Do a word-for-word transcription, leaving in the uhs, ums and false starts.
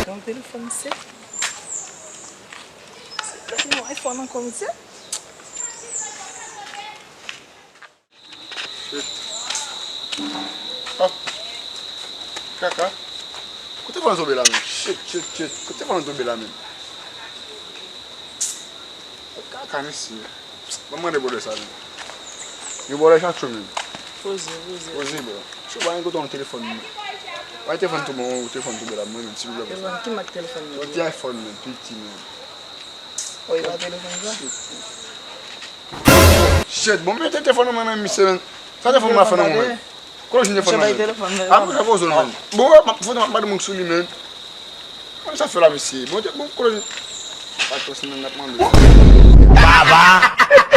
Yon telefòn se. Se yon iPhone ankò, mesye. Oh. Kaka. Kote fò nou tonbe la menm? Shit, shit, shit. Kote fò nou tonbe la menm? Kaka, mesye. Ban m mande bòdè sa menm. Yo bòdè chak jou menm. Poze, poze. Poze, bro. Chou pa gen kote yon telefòn menm. Bay telefòn tou bon, telefòn tonbe la, mwen menm, silvouplè. Telefòn, ki mak telefòn menm? Yon ti iPhone menm, piti menm. Oh, e pa telefòn sa? Shit, bon, mete telefòn nan men misye, men. Sa telefòn mwen ap fè nan mwen? Kote w jwenn telefòn nan men? Apre sa poze l men. Bon, wè, m ap foto, m ap mande moun sou li men. Kòman sa fè la, mesye? Bon, bon, kote w jwenn? Pa kòs nan n ap mande. Baba!